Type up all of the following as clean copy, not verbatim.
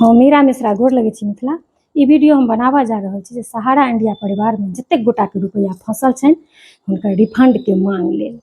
हम मीरा मिश्रा गोर लगै छी मिथिला। ई वीडियो हम बनाबऽ जा रहल छी जे सहारा इंडिया परिवारमे जतेक गोटाके रुपैआ फँसल छनि हुनकर रिफंडके मांग लेल।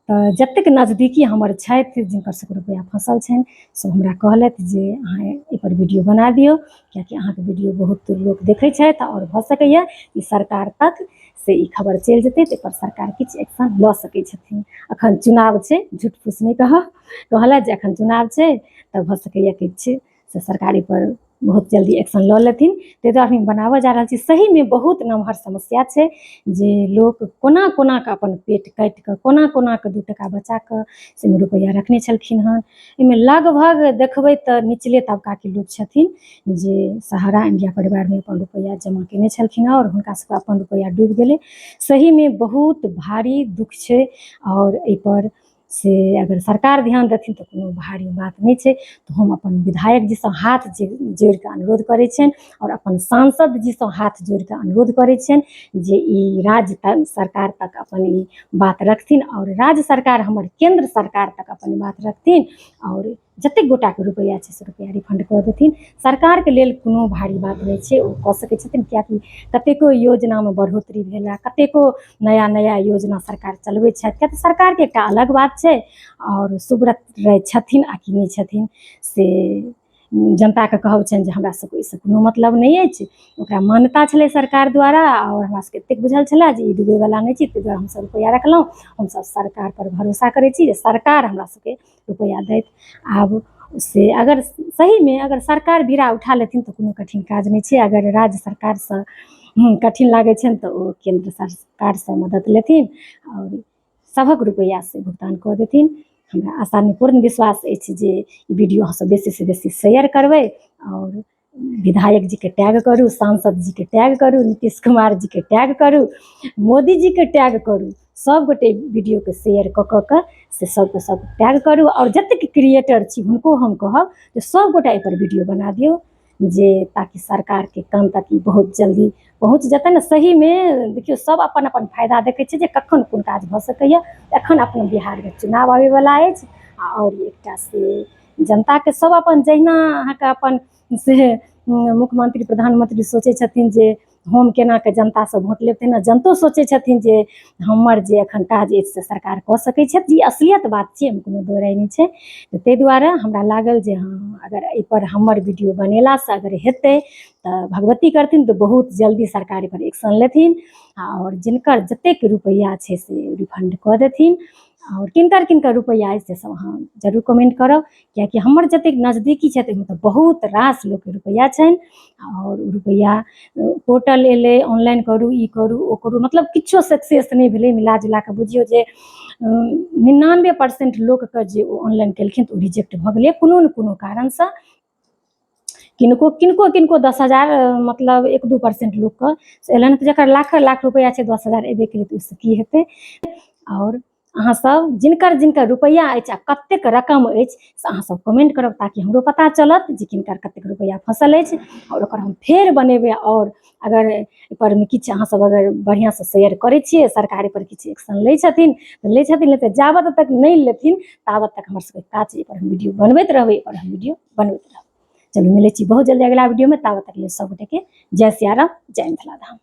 तऽ जतेक नजदीकी हमर छथि जिनकर सबके रुपैआ फँसल छनि से हमरा कहलथि जे अहाँ एहिपर वीडियो बना दियौ, किएकि अहाँके वीडियो बहुत लोक देखै छथि आओर भऽ सकैए ई सरकार तक से ई खबर चलि जेतै तऽ एहिपर सरकार किछु एक्शन लऽ सकै छथिन। अखन चुनाव छै, झूठ फूस नहि कहब, कहलथि जे अखन चुनाव छै तऽ भऽ सकैए किछु से सरकार एहिपर बहुत जल्दी एक्शन लऽ लेथिन, ताहि दुआरे हम बनाबऽ जा रहल छी। सहीमे बहुत नमहर समस्या छै जे लोक कोना कोना कऽ अपन पेट काटि कऽ कोना कोना कऽ 2 टका बचा कऽ से रुपैआ रखने छलखिन हन। एहिमे लगभग देखबै तऽ निचले तबकाके लोक छथिन जे सहारा इंडिया परिवारमे अपन रुपैआ जमा केने छलखिन हँ आओर हुनका सबके अपन रुपैआ डूबि गेलै। सहीमे बहुत भारी दुःख छै आओर एहिपर से अगर सरकार ध्यान देथिन तऽ कोनो भारी बात नहि छै। तऽ हम अपन विधायक जीसँ हाथ जोड़िकऽ अनुरोध करै छियनि आओर अपन सांसद जीसँ हाथ जोड़िकऽ अनुरोध करै छियनि जे ई राज्य सरकार तक अपन ई बात रखथिन आओर राज्य सरकार हमर केन्द्र सरकार तक अपन बात रखथिन आओर जतेक गोटाके रुपैआ छै से रुपैआ रिफण्ड कऽ देथिन। सरकारके लेल कोनो भारी बात नहि छै, ओ कऽ सकै छथिन, किएकि कतेको योजनामे बढ़ोतरी भेल हँ, कतेको नया नया योजना सरकार चलबै छथि। किएक तऽ सरकारके एकटा अलग बात छै आओर सुब्रत राय छथिन आ कि नहि छथिन से जनताके कहब छनि जे हमरा सबके ओहिसँ कोनो मतलब नहि अछि। ओकरा मान्यता छलै सरकार द्वारा आओर हमरा सबके एतेक बुझल छलै जे ई डूबैवला नहि छै, ताहि दुआरे हमसब रुपैआ रखलहुँ। हमसब सरकारपर भरोसा करै छी जे सरकार हमरा सबके रुपैआ दैत। आब से अगर सहीमे अगर सरकार बीड़ा उठा लेथिन तऽ कोनो कठिन काज नहि छै। अगर राज्य सरकारसँ कठिन लागै छनि तऽ ओ केन्द्र सरकारसँ मदति लेथिन आओर सभक रुपैआ से भुगतान कऽ देथिन। हमरा आशा नहि पूर्ण विश्वास अछि जे ई वीडियो अहाँसभ बेसीसँ बेसी शेयर करबै आओर विधायक जीके टैग करू, सांसद जीके टैग करू, नीतीश कुमार जीके टैग करू, मोदी जीके टैग करू, सभगोटे वीडियोके शेयर कऽ कऽ के से सभके सभ टैग करू। आओर जतेक क्रिएटर छी हुनको हम कहब जे सभगोटा एहिपर वीडियो बना दियौ जे ताकि सरकारके कान तक ई बहुत जल्दी पहुँच जेतनि ने। सहीमे देखियौ सभ अपन अपन फायदा देखै छै जे कखन कोन काज भऽ सकैए। एखन अपना बिहारमे चुनाव आबैवला अछि आओर एकटा से जनताके सभ अपन जहिना अहाँके अपन से मुख्यमंत्री प्रधानमंत्री सोचै छथिन जे हम केनाके जनतासँ वोट लेब, तहिना जनतो सोचै छथिन जे हमर जे एखन काज अछि से सरकार कऽ सकै छथि। ई असलियत बात छियै, एहिमे कोनो दू राय नहि छै। तऽ ताहि दुआरे हमरा लागल जे हँ अगर एहिपर हमर वीडियो बनेलासँ अगर हेतै तऽ भगवती करथिन तऽ बहुत जल्दी सरकार एहिपर एक्शन लेथिन आओर जिनकर जतेक रुपैआ छै से रिफण्ड कऽ देथिन। आओर किनकर किनकर रुपैआ अछि से सब अहाँ जरूर कमेंट करब, किएकि हमर जतेक नजदीकी छथि ओहिमे तऽ बहुत रास लोकके रुपैआ छनि। आओर रुपैआ पोर्टल एलै, ऑनलाइन करू, ई करू, ओ करू, मतलब किछो सक्सेस नहि भेलै। मिला जुला कऽ बुझियौ जे 99% लोकके जे ओ ऑनलाइन केलखिन तऽ ओ रिजेक्ट भऽ गेलै कोनो ने कोनो कारणसँ। किनको किनको किनको 10,000 मतलब 1-2% लोकके से एलनि, तऽ जकर लाख लाख रुपैआ छै 10,000 एबे केलै तऽ ओहिसँ की हेतै। आओर अहाँसभ जिनकर जिनकर रुपैआ अछि आ कतेक रकम अछि से अहाँसभ कमेंट करब ताकि हमरो पता चलत जे किनकर कतेक रुपैआ फँसल अछि आओर ओकर हम फेर बनेबै। आओर अगर एहिपर मे किछु अहाँसभ अगर बढ़िआँसँ शेयर करै छियै, सरकार एहिपर किछु एक्शन लै छथिन तऽ लै छथिन, नहि तऽ जाबत तक नहि लेथिन ताबत तक हमर सबके काज एहिपर हम वीडियो बनबैत रहबै, एहिपर हम वीडियो बनबैत रहबै। चलू मिलै छी बहुत जल्दी अगिला वीडियोमे, ताबत तक लेल सब गोटेके जय सियाराम, जय मिथिला धाम।